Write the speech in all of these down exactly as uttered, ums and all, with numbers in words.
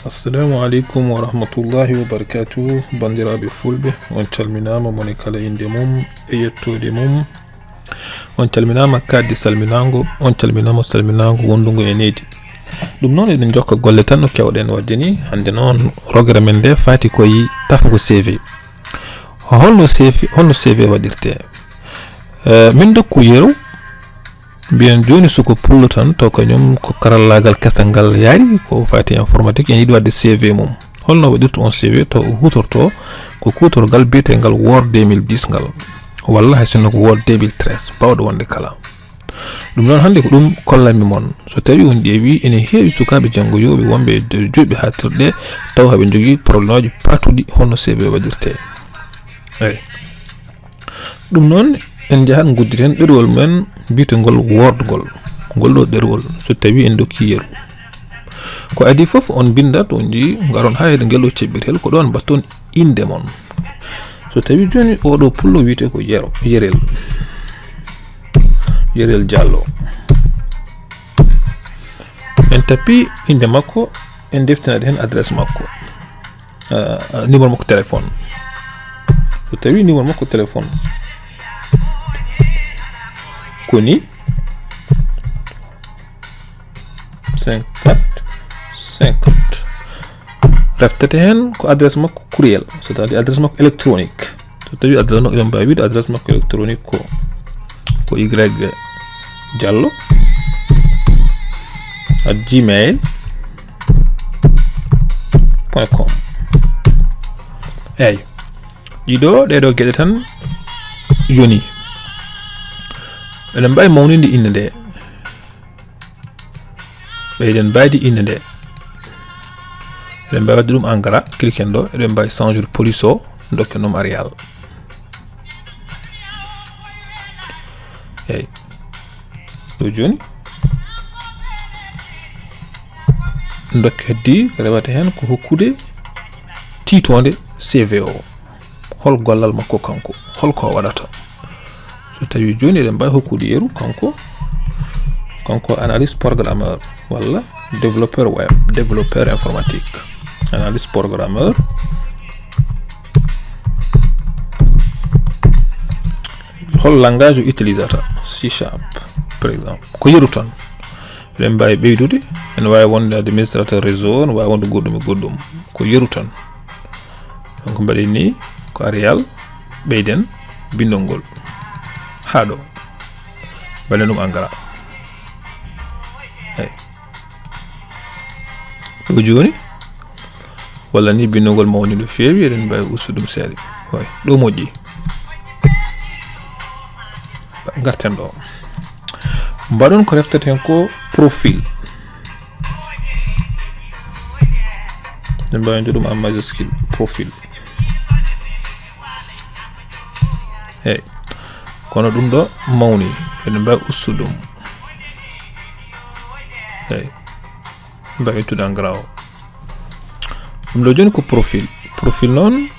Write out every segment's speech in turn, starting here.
Assalamu aleykum wa rahmatullahi wa barakatuh. Banndiraaɓe fulɓe, on calminaama, mone kala innde mum e yettoode mum. On calminaama kadi salminaango, on calminaama salminaango wondungo e nehdi. Ɗum noon, eɗen njokka golle tan no keewɗen waɗde ni. Hannde noon, rogere men nde faati koye tafgo C V. Holno C V, holno C V waɗirtee? Eh, min ndokku yeru, mbiyen jooni, suko pullo tan, taw kañum ko karallaagal kesal ngal yaari, ko faati informatique, ene yiɗi waɗde C V mum. Holno waɗirta on C V taw o huutorto ko kuutorgal biyetegal Word deux mille dix ngal, walla hay sinno ko Word deux mille treize, baawɗo wonde kala? Ɗum noon, hannde ko ɗum kollanmi mon. So tawi on ƴeewi, ene heewi sukaaɓe janngoyooɓe wonɓe e nder juuɗe haaɗtirɗe, taw haɓe njogii problème aji paatuɗi, holno C V waɗirtee. Eey. Ɗum noon, en njahat nguddiren ɗerewol men biyetengol Word ngol. Ngol ɗo ɗerewol, so tawi en ndokki yeru. Ko adii fof, on mbinndat, on njii, ngaron haa e ngel ɗo ceɓɓitel, ko ɗoon mbatton innde mon. So tawi jooni oɗo pullo wiyetee ko Yero, Yerel. Yerel Diallo. En tappi innde makko, en ndeftinat heen adresse makko. Ah, ah, numéro makko téléphone. So tawi numéro makko téléphone ko ni, cinquante, cinquante. Reftete heen ko adresse makko courriel, c'est-à-dire adresse makko électronique. So tawi adresse makko, eɗen mbaawi wiide adresse makko électronique ko, ko Y Diallo at gmail point com. Eeyi. Ɗiɗo, ɗeɗo geɗe tan yoni. Eɗen mbaawi mawninde innde nde. Ɓeyden mbaydi innde nde. Eɗen mbaawi waɗde ɗum en gras, cliquer ɗo, eɗen mbaawi changer police o, dokken ɗum Arial. Eeyi. Ɗo jooni, dokke heddi, rewata heen ko hokkude tiitoonde C V o. Hol gollal makko kanko? Hol ko o waɗata? So tawi jooni eɗen mbaawi hokkude yeru kanko, kanko analyste programmeur walla développeur web, développeur informatique. Analyste programmeur. Hol langage o utilisata? C Sharp, par exemple. Ko yeru tan. Eɗen mbaawi ɓeydude, ene waawi wonde administrateur réseau, ene waawi wonde goɗɗum e goɗɗum. Ko yeru tan. Donc, mbaɗen ni ko Arial, ɓeyden binndol ngol. Haa ɗo. Mbaɗen ɗum en gras. Eey. Ɗo jooni, walla ni binndol ngol mawni no feewi, eɗen mbaawi ustude ɗum seeɗa. Way, ɗo moƴƴi. Ngarten ɗo. Mbaɗon ko reftata heen ko profil. Eɗen mbaawi winde ɗum en majuscule, profil. Eey. Kono ɗum ɗo mawni, eɗen mbaawi ustude ɗum. Eey. Mbaawi ittude en gras o. Ɗum ɗo jooni ko profil. Profil noon,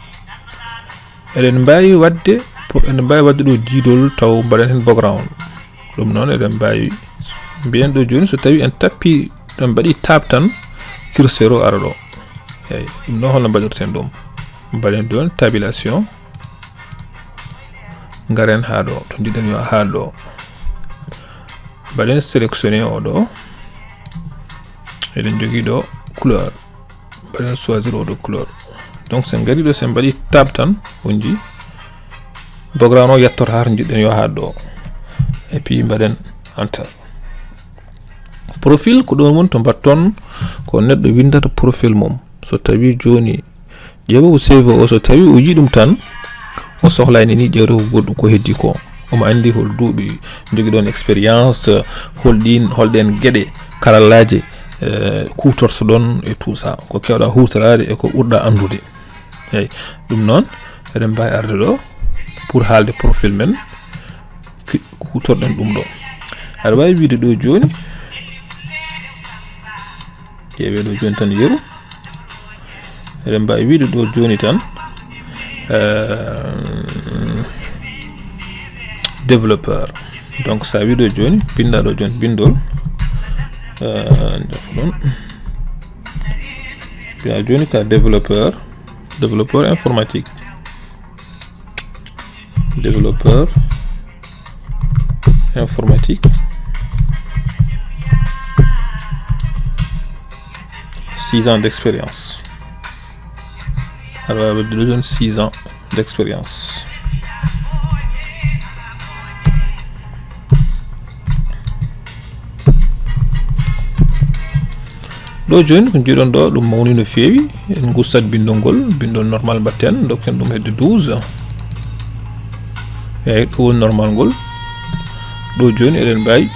eɗen mbaawi waɗde, pour, eɗen mbaawi waɗde ɗo diidol taw mbaɗen heen background. Ɗum noon eɗen mbaawi mbiyen ɗo jooni, so tawi en tappi, en mbaɗi tab tan, curseur o ara ɗo. Eey, ɗum ɗo holno mbaɗirten ɗum? Mbaɗen ɗon tabulation. Ngaren haa ɗo, to njiɗen yo haa ɗo. Mbaɗen sélectionner o ɗo. Eɗen jogii ɗo couleur. Mbaɗen choisir o ɗo couleur. Donc, so en ngari ɗo, so en mbaɗi tab tan, on njii background o yettoto haa to njiɗen yo haa ɗo. Et puis mbaɗen enter. Profil ko ɗon woni to mbatton ko neɗɗo windata profil mum. So tawi jooni ƴeewowo C V o, so tawi o yii ɗum tan, o sohlaani ni ƴeewde ko goɗɗum ko heddi ko. Omo anndi hol duuɓi njogiɗon expérience, holɗin, holɗen geɗe karallaaje, eh, kuutortoɗon et tout ça. Ko keewɗa huutoraade e ko ɓurɗa anndude. Eey, ɗum noon, eɗen mbaawi arde ɗo pour haalde profil men, ki-, kuutorɗen ɗum ɗo. Aɗa waawi wiide ɗo jooni, ƴeewee ɗo jooni tan yeru. Eɗen mbaawi wiide ɗo jooni tan, eh, développeur. Donc, so a wii ɗo jooni, binnda ɗo jooni binndol, eh, ndefa ɗum. Mbiya jooni ka développeur, développeur informatique. Développeur informatique, six ans d'expérience. Alors, vous avez besoin de six ans d'expérience. Ɗo jooni ko jiiɗon ɗo, ɗum mawni no feewi. En gustat bindol ngol, bindol normal mbatten, dokken ɗum hedde douze. Eyyi, ɗo woni normal ngol. Ɗo jooni eɗen mbawi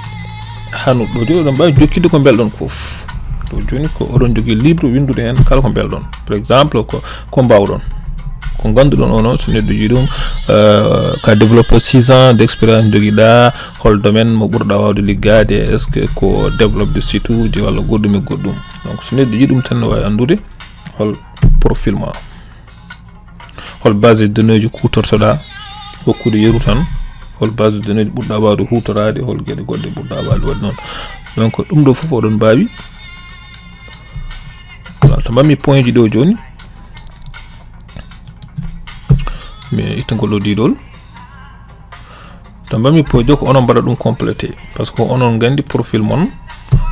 hanu, ɗo jooni oɗon mbawi jokkidde ko mbelɗon fof. Ɗo jooni ko oɗon jogui libre windude hen kala ko mbelɗon. Par exemple, ko, ko mbawɗon. Ko ganduɗon onon, so neɗɗo yiɗi ɗum, euh, ka développeur six ans d'expérience joguiɗa, hol domaine mo ɓurɗa wawde liggade, est-ce que ko développe de site uji walla goɗɗum e goɗɗum. Donc, so neɗɗo yiɗi ɗum tan, ne wawi andude hol profil ma. Hol base de données ji kutortoɗa, hokkude yeru tan. Hol base de données ji ɓurɗa wawde hutorade, hol gueɗe goɗɗe ɓurɗa wawde waɗde noon. Donc, ɗum ɗo fof oɗon mbawi. Voilà, to mbaɗmi point ji ɗo jooni. Mi itta ngol ɗo diɗol. To mbaɗmi point, ko onon mbaɗa ɗum complété. Parce que onon gandi profil mon,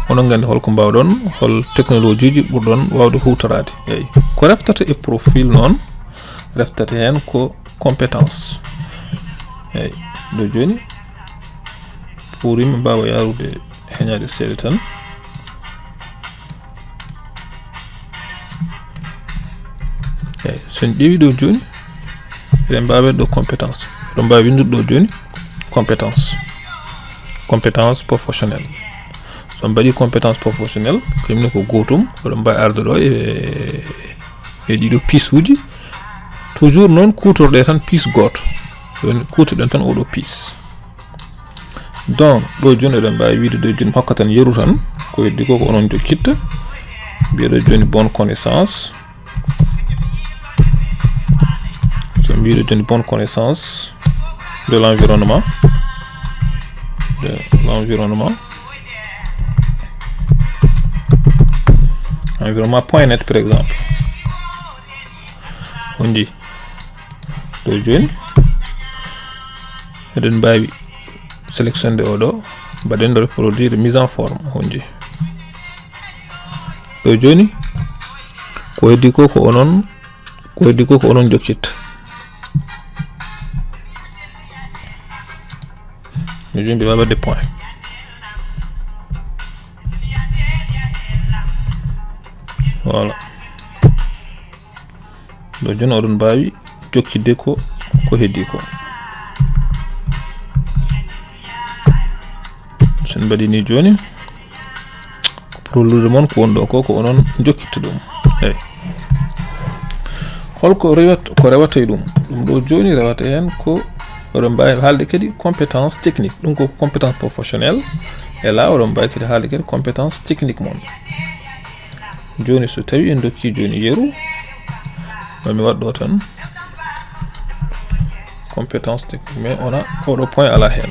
onon gandi holko mbawɗon, hol technologie ji ɓurɗon wawde hutorade. Eyyi. Ko reftata e profil noon, reftata hen ko compétence. Eyyi. Ɗo jooni, pour yimɓe mbawa yarude heñade seeɗa tan. Eyyi, so en ƴeewi ɗo jooni, eɗen mbawi ɗo compétence. Eɗen mbawi windude ɗo jooni compétence. Compétence professionnelle. So on mbaɗi compétence professionnelle, ko yimni ko gotum, oɗon mbawi arde ɗo e, e ɗiɗo piece uji. Toujours noon kutorɗe tan piece goto. Ɗon kutorɗen tan oɗo piece. Donc, ɗo jooni eɗen mbawi wiide ɗo jooni mi hokka tan yeru tan, ko heddi ko, ko onon jokkitta. Mbiya ɗo jooni bonne connaissance. So mi wiide jooni bonne connaissance de l'environnement, de l'environnement, environnement point net, par exemple. On dit, ɗo jooni eɗen mbawi sélectionde oɗo, mbaɗen ɗo reproduire mise en forme, on dit. Ɗo jooni, ko heddi ko, ko onon, ko heddi ko, ko onon jokkitta. Ɗo jooni mbiɗa waɗde point. Voilà. Ɗo jooni oɗon mbawi jokkidde ko, ko heddi ko. So en mbaɗi ni jooni, pour lullude mon ko woni ɗo ko, ko onon jokkitta ɗum. Eyyi. Holko rewat-, ko rewata e ɗum? Ɗum ɗo jooni rewata hen ko oɗon mbawi haalde kadi compétence technique. Ɗum ko compétence professionnelle. E la oɗon mbawi kadi haalde kadi compétence technique mon. Jooni so tawi en dokki jooni yeru, mami waɗ ɗo tan compétence technique, mais ona oɗo point ala hen.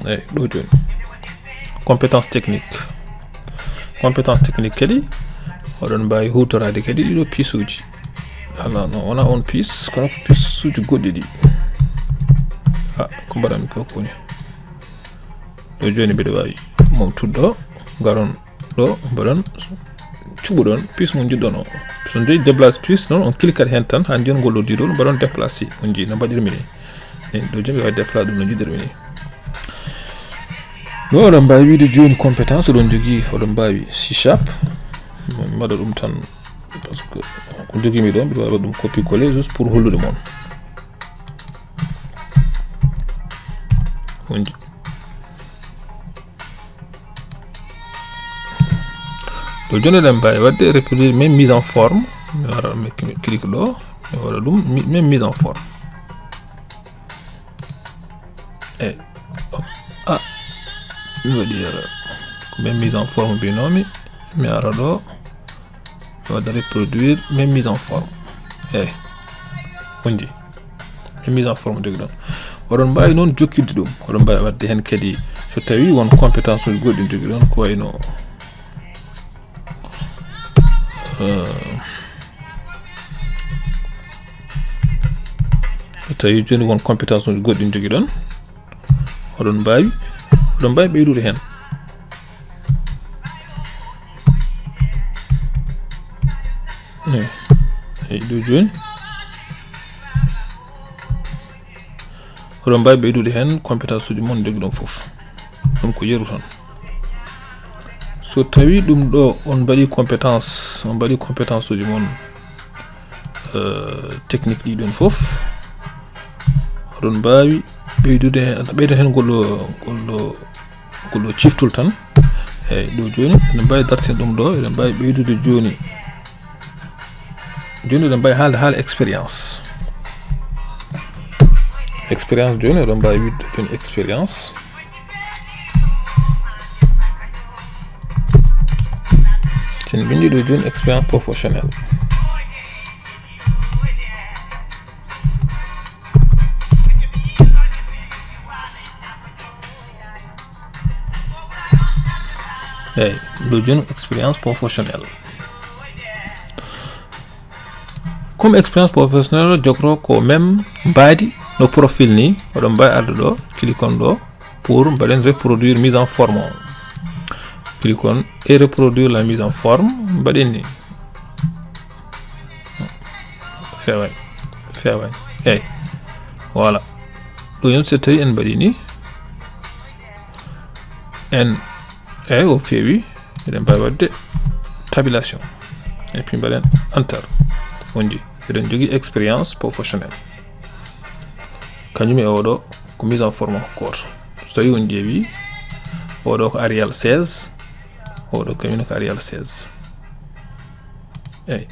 Eyyi, ɗo jooni compétence technique. Compétence technique kadi oɗon mbawi hutorade kadi ɗiɗo piece uji. Ala, no, wona on piece, kono ko piece uji goɗɗi ɗi. Ah, ko mbaɗanmi ko koni. Ɗo jooni mbiɗa wawi mom tudɗo, garon ɗo, mbaɗon, cuɓuɗon piece mo jiɗɗon o. So on joyi déplace piece noon, on cliquat hen tan, ha jooni ngol ɗo diɗol, mbaɗon déplace, on jii no mbaɗirmi ni. Ɗo jooni mbiɗa wawi déplace ɗum no jiɗirmi ni. Ɗo oɗon mbawi wiide jooni compétence, oɗon jogui, oɗon mbawi C sharp. Mi waɗa ɗum tan, parce que ko joguimi ɗo, mbiɗa wawi waɗa ɗum copier coller juste pour hollude mon. On jii. Ɗo jooni eɗen mbawi waɗde reproduire même mise en forme. Mi wara, mi, mi clique ɗo, mi waɗa ɗum, mi, même mise en forme. Eyyi. Ah, mi waɗi erreur. Ko même mise en forme mbinomi. Mi ara ɗo. Mi waɗa reproduire même mise en forme. Eyyi. On jii. Même mise en forme joguiɗon. Oɗon mbawi noon jokkidde ɗum. Oɗon mbawi waɗde hen kadi so tawi won compétence uji goɗɗi joguiɗon ko wayno, euh, tawi jooni won compétence uji goɗɗi jogiɗon, oɗon mbaawi, oɗon mbaawi ɓeydude heen. Eyi, eyi, ɗo jooni, oɗon mbaawi ɓeydude heen compétence uji mon jogiɗon fof. Ɗum ko yeru tan. So tawi ɗum ɗo on mbaɗi compétence, on mbaɗi compétence uji mon, euh, technique ɗi ɗon fof, oɗon mbaawi ɓeydude heen, ɓeyden heen ngol ɗo, ngol ɗo, ngol ɗo ciftol tan. Eyi, ɗo jooni, eɗen mbaawi dartinde ɗum ɗo, eɗen mbaawi ɓeydude jooni. Jooni eɗen mbaawi haalde haala expérience. Expérience jooni, eɗen mbaawi wiɗde jooni expérience. Sen mbindi ɗo jooni expérience professionnelle. Eyi, ɗo jooni expérience professionnelle. Comme expérience professionnelle jogotoo ko même mbaadi no profil ni, oɗon mbaawi arde ɗo, cliquon ɗo, pour mbaɗen reproduire mise en forme o. Cliquon et reproduire la mise en forme, mbaɗen ni. Feewaani, feewaani. Eyi, voilà. Ɗo jooni so tawi en mbaɗi ni, en, eyi, o feewi, eɗen mbaawi waɗde tabulation. Et puis mbaɗen enter. On njii, eɗen jogii expérience professionnelle. Kañum e oɗo ko mise en forme gooto. So tawi on ƴeewi, oɗo ko Arial seize, oɗo kañum ko Arial seize. Eyi.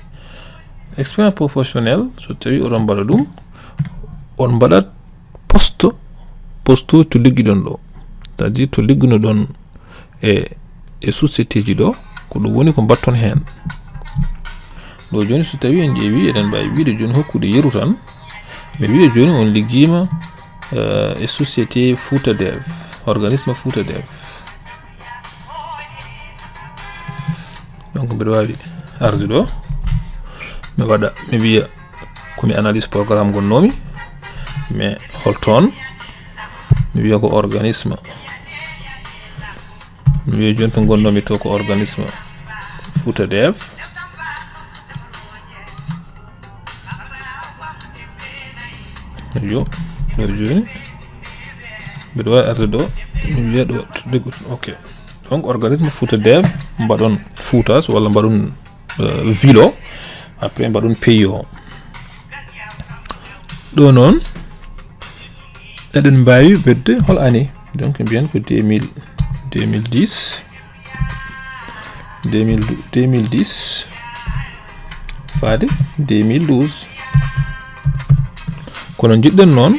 Expérience professionnelle, so tawi oɗon mbaɗa ɗum, on mbaɗat poste, poste to liggiɗon ɗo. C'est-à-dire to liggunoɗon e, e société ji ɗo, ko ɗum woni ko mbatton heen. Ɗo jooni so tawi en ƴeewi, eɗen mbaawi wiide jooni hokkude yeru tan. Mi wiya jooni on liggiima, euh, e société Fouta Dev, organisme Fouta Dev. Donc mbiɗa waawi arde ɗo, mi waɗa, mi wiya ko mi analyse programme ngonnoomi, mais hol toon? Mi wiya ko organisme, mi wiya jooni to ngonnoomi to ko organisme Fouta Dev. Yo, ɗo jooni. Mbiɗa waawi arde ɗo, mi wiya ɗo, to deggu, ok. Donc, organisme Fouta Dev, mbaɗon Foutas, walla mbaɗon, euh, ville o, après mbaɗon pays o. Ɗo noon, eɗen mbaawi ɓetde hol année? Donc, mbiyen ko deux mille, deux mille dix. Deux mille, deux mille dix faade deux mille douze. Kono njiɗɗen noon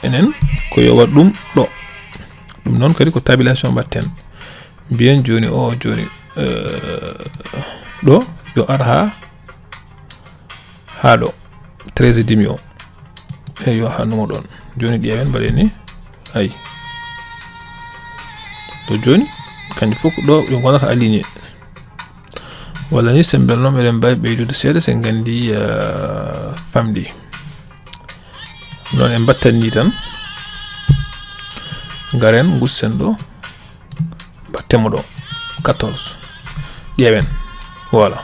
enen ko yo waɗ ɗum ɗo. Ɗum noon kadi ko tabulation mbaɗten. Mbiyen jooni o, jooni, euh, ɗo yo ar haa haa ɗo, treize et demi o. Eyi, yo hannumo ɗon. Jooni ƴeewen, mbaɗen ni. Ayi. Ɗo jooni, kanƴe fof ko ɗo ɗe ngonata aligné. Walla ni, so en mbelnooma, eɗen mbaawi ɓeydude seeɗa, so en nganndi, eh, famɗi. Noon en mbaɗtan ni tan. Ngaren, ngussen ɗo. Mbaɗten mo ɗo, quatorze. Ƴeewen. Voilà.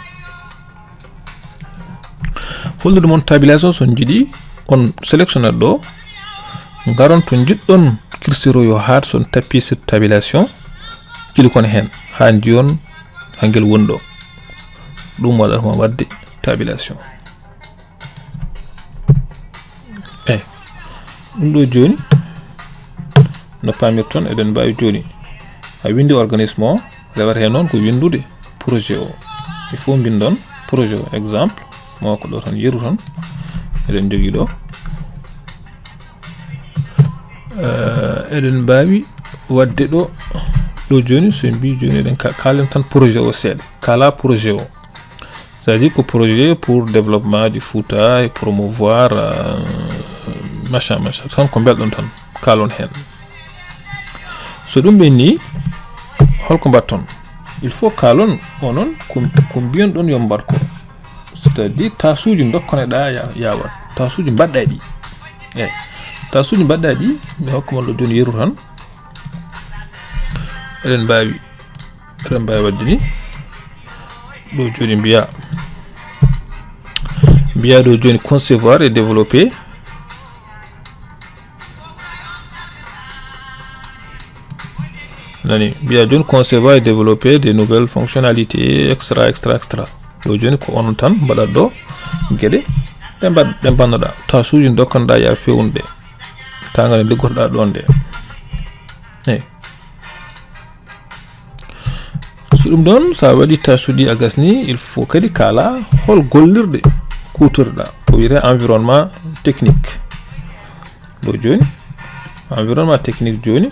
Hollude mon tabulation, so on njiɗi, on sélectionnat ɗo, ngaron to njiɗɗon curseur o yo haat, so on tappi sur tabulation, cliquon heen, haa njiyon haa ngel woni ɗo. Ɗum waɗat mo waɗde tabulation. Eyi, ɗum ɗo jooni, no paamirton, eɗen mbaawi jooni, a winndi organisme o, rewata heen noon ko winndude projet o. Il faut mbinndon projet o, exemple, mo ko ɗo tan yeru tan, eɗen njogii ɗo. Eh, eɗen mbaawi waɗde ɗo, ɗo jooni, so en mbii jooni, eɗen ka-, kaalen tan projet o seeɗa, kala projet o. C'est-à-dire ko projet pour développement du Fouta et promouvoir, euh, machin, machin. Tan ko mbelɗon tan, kaalon heen. So ɗum ɓenni, holko mbaɗton? Il faut kaalon onon ko, ko mbiyon ɗon yo mbaɗ ko. C'est-à-dire tasuuji dokkoneɗa ya-, yawat. Tasuuji mbaɗɗa ɗi. Eyi, tâcheuji mbaɗɗa ɗi, mi hokka mon ɗo jooni yeru tan. Eɗen mbaawi, eɗen mbaawi waɗde ni. Ɗo jooni mbiya, mbiya ɗo jooni concevoir et développer. Nani, mbiya jooni concevoir et développer des nouvelles fonctionnalités, extra, extra, extra. Ɗo jooni ko on tan mbaɗat ɗo geɗe ɗe mbaɗ-, ɗe mbannoɗa. Tâcheuji dokkanɗa ya fewnude. Tanga nde liggotoɗa ɗon nde. Eyi. So ɗum ɗon, sa waɗi tâche uji a gasni, il faut kadi kaala hol gollirɗe kuutorɗa. Ko wiyetee environnement technique. Ɗo jooni, environnement technique jooni,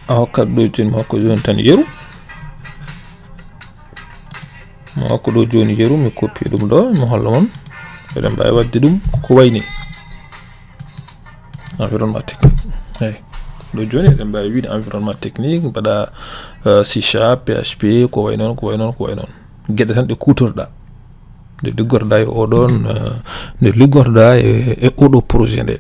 a hokkat ɗo jooni, mi hokka jooni tan yeru. Mi hokka ɗo jooni yeru, mi copier ɗum ɗo, mi holla mon. Eɗen mbaawi waɗde ɗum ko wayni environnement technique. Eyi. Ɗo jooni eɗen mbaawi wiide environnement technique, mbaɗa, eh, C sharp, P H P, ko way noon, ko way noon, ko way noon. Geɗe tan ɗe kuutorɗa. Nde liggorɗa e oɗon, eh, nde liggorɗa e, e oɗo projet nde.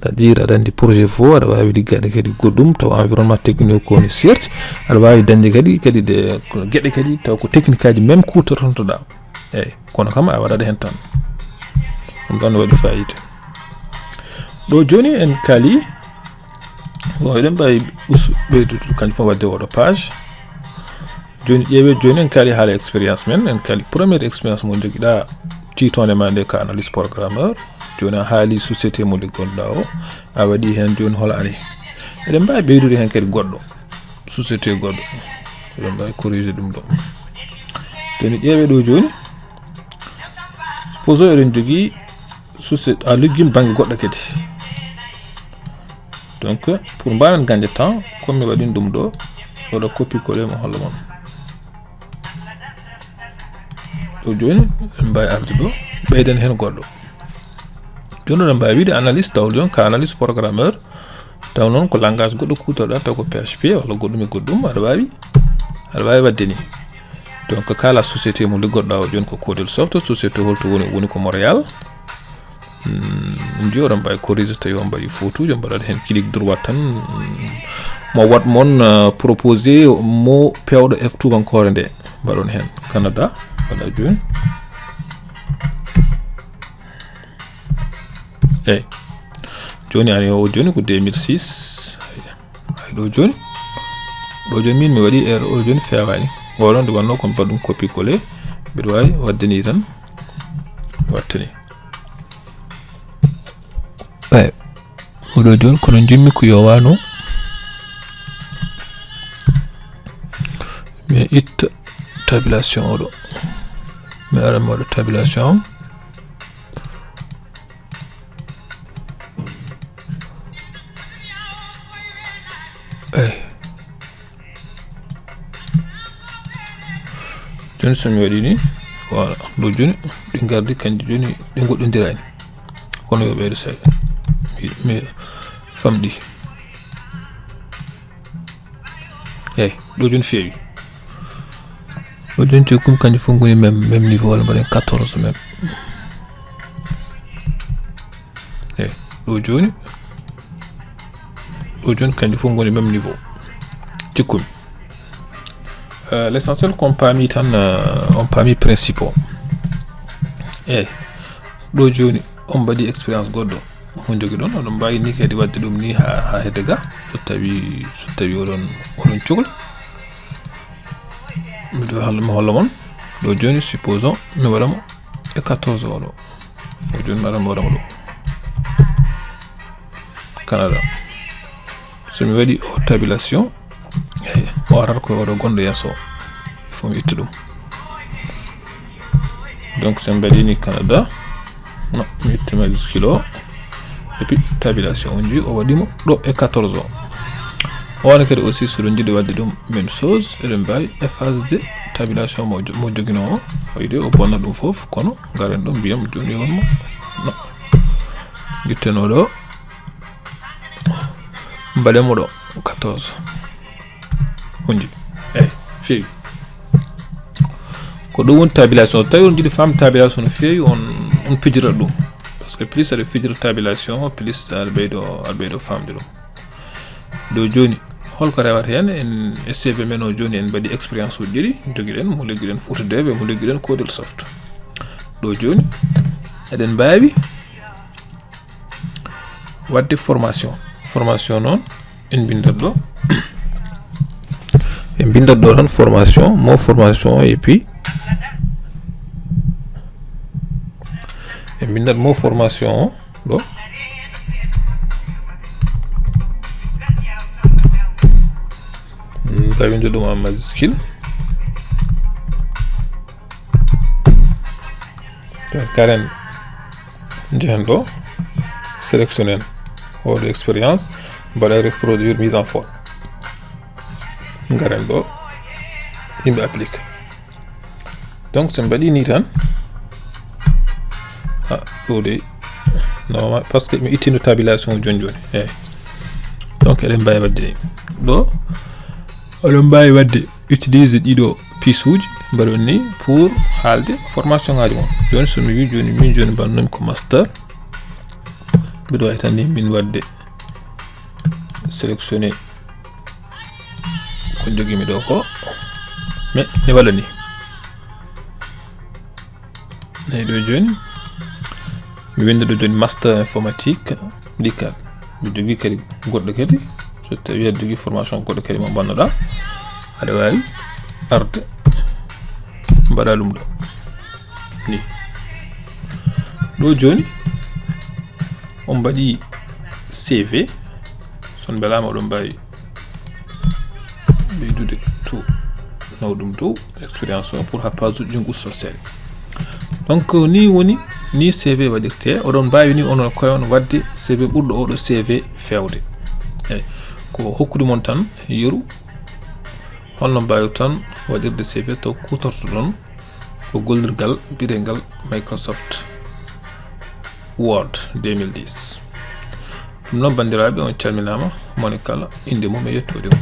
C'est-à-dire aɗa anndi projet fof, aɗa waawi liggaade kadi goɗɗum, tawa environnement technique ko woni certes, aɗa waawi dañde kadi, kadi ɗe, geɗe kadi, tawa ko technique aji même kuutortontoɗa. Eyi, kono kam a waɗat heen tan. Ɗum ɗon waɗi fayida. Ɗo jooni en kaali, bon, eɗen mbaawi us-, ɓeydude kañum fof waɗde oɗo page. Jooni ƴeewe jooni en kaali haala expérience men, en kaali première expérience mo jogiɗa tiitonde ma nde ka analyse programmeur. Jooni a haali société mo liggonɗa o, a waɗi heen jooni hol année. Eɗen mbaawi ɓeydude heen kadi goɗɗo, société goɗɗo. Eɗen mbaawi corriger ɗum ɗo. Jooni ƴeewe ɗo jooni. Supposons eɗen jogii société, a liggima bannge goɗɗo kadi. Donc, pour mbaawen gañde temps, comme mi waɗin ɗum ɗo, waɗa copier coller mo holla mon. Ɗo jooni, en mbaawi arde ɗo, ɓeyden heen goɗɗo. Jooni, oɗon mbaawi wiide analyse, taw jooni ka analyse programmeur, taw noon ko langage goɗɗo kuutorɗa, taw ko P H P walla goɗɗum e goɗɗum, aɗa waawi, aɗa waawi waɗde ni. Donc, kala société mo liggoɗa o jooni ko Codel Soft, société holto woni, woni ko Montréal. Hmm, on njiya oɗon mbaawi corriger so tawi on mbaɗi fautuuji, on mbaɗat heen clic droit tan. Mo waɗ mon, euh, proposé mo pewɗo F tubankore nde. Mbaɗon heen Canada, mbaɗa jooni. Eyi. Jooni ani o jooni ko deux mille six. Ay, ɗo jooni. Ɗo jooni min mi waɗi erreur, o jooni fewaani. O ɗon nde wannoo ko mi mbaɗa ɗum copier coller. Mbiɗa waawi waɗde ni tan. Waɗde ni. Eyi. Oɗo jooni kono njimmi ko yowano. Mi itta tabulation oɗo. Mi ara mi waɗa tabulation. Eyi. Jooni so mi waɗi ni, voilà, ɗo jooni ɗi ngardi kanji jooni ɗi goɗɗondirani. Kono yo ɓeydo seeɗa. Mi, mi famɗi. Eyi, ɗo jooni feewi. Ɗo jooni jokkumi kanji fof ngoni même, même niveau walla mbaɗen quatorze même. Eyi, ɗo jooni, ɗo jooni kanji fof ngoni même niveau. Cikkumi. Euh, l'essentiel ko on paami tan, euh, on paami principe o. Eyi, ɗo jooni on mbaɗi expérience goɗɗo. Mo jogi ɗon, oɗon mbaawi ni kadi waɗde ɗum ni ha, ha hedde ga. So tawi, so tawi oɗon, oɗon cukli. Mbiɗo holla, mi holla mon. Ɗo jooni, supposons, mi waɗa mo e quatorze oɗo. O jooni mi ara mi waɗa mo ɗo. Canada. So mi waɗi o tabulation, eyi, o arata ko oɗo gonɗo yeeso o. Il faut mi itta ɗum. Donc, so mi mbaɗi ni Canada, non, mi itta majuscule o. Et puis, tabulation, on jii o waɗi mo ɗo e quatorze o. O wano kadi aussi, so ɗon jiɗi waɗde ɗum même chose, eɗen mbaawi effacer tabulation mo jo-, mo joginoo o. Wayde o bonna ɗum fof, kono ngaren ɗo mbiyam jooni won mo. No. Guitten o ɗo. Mbaɗen mo ɗo, quatorze. On jii. Eyi, feewi. Ko ɗum woni tabulation. So tawi on jiɗi faam tabulation no feewi, on, on pijira ɗum. Par Parce que plus aɗa fijira tabulation o, plus aɗa ɓeydo aɗa ɓeydo famde ɗum. Ɗo joni, holko rewata hen? En e C V men o joni en mbaɗi expérience uji ɗiɗi, jogiɗen mo leggiɗen Fouta Dev, mo leggiɗen Codel Soft. Ɗo joni eɗen mbawi wadde formation. Formation noon, en bindat ɗo. En bindat ɗo tan formation, mo formation, et puis en bindat mo formation o ɗo. Tawi winde ɗum en majuscule. Karen, njehen ɗo, sélectionner oɗo expérience, mbaɗa reproduire mise en forme. Ngaren ɗo, yimɓe applique. Donc so mbaɗi ni tan, ah, ɗo de, normal, parce que mi ittino tabulation o joni joni. Eyyi. Donc eɗen mbawi wadde ɗo, oɗon mbawi wadde utiliser ɗiɗo piece uji mbaɗon ni pour haalde formation ngaji mon. Joni so mi wi joni, min joni mbannumi ko master, mbiɗo wawi tan ni min wadde sélectionner ko jogimi ɗo ko, mais mi waɗa ni. Eyi, ɗo joni mi winda ɗo joni master informatique médical. Mi jogui kadi goɗɗo kadi, so tawi aɗa jogui formation goɗɗo kadi mo mbannoɗa, aɗa wawi arde mbaɗa ɗum ɗo ni. Ɗo joni on mbaɗi C V, son belama oɗon mbawi ɓeydude to nawɗum dow expérience o pour ha page uji ɗin usto seeɗa. Donc ni woni ni C V waɗirte. Oɗon mbawi ni onon koye on wadde C V ɓurɗo oɗo C V fewde. Eyyi, ko hokkude mon tan yeru holno mbawi tan waɗirde C V to kutortoɗon ko gollirgal biyetegal Microsoft Word deux mille dix. Ɗum noon, bandiraɓe, on calminama, moni kala inde mum e yettode mum.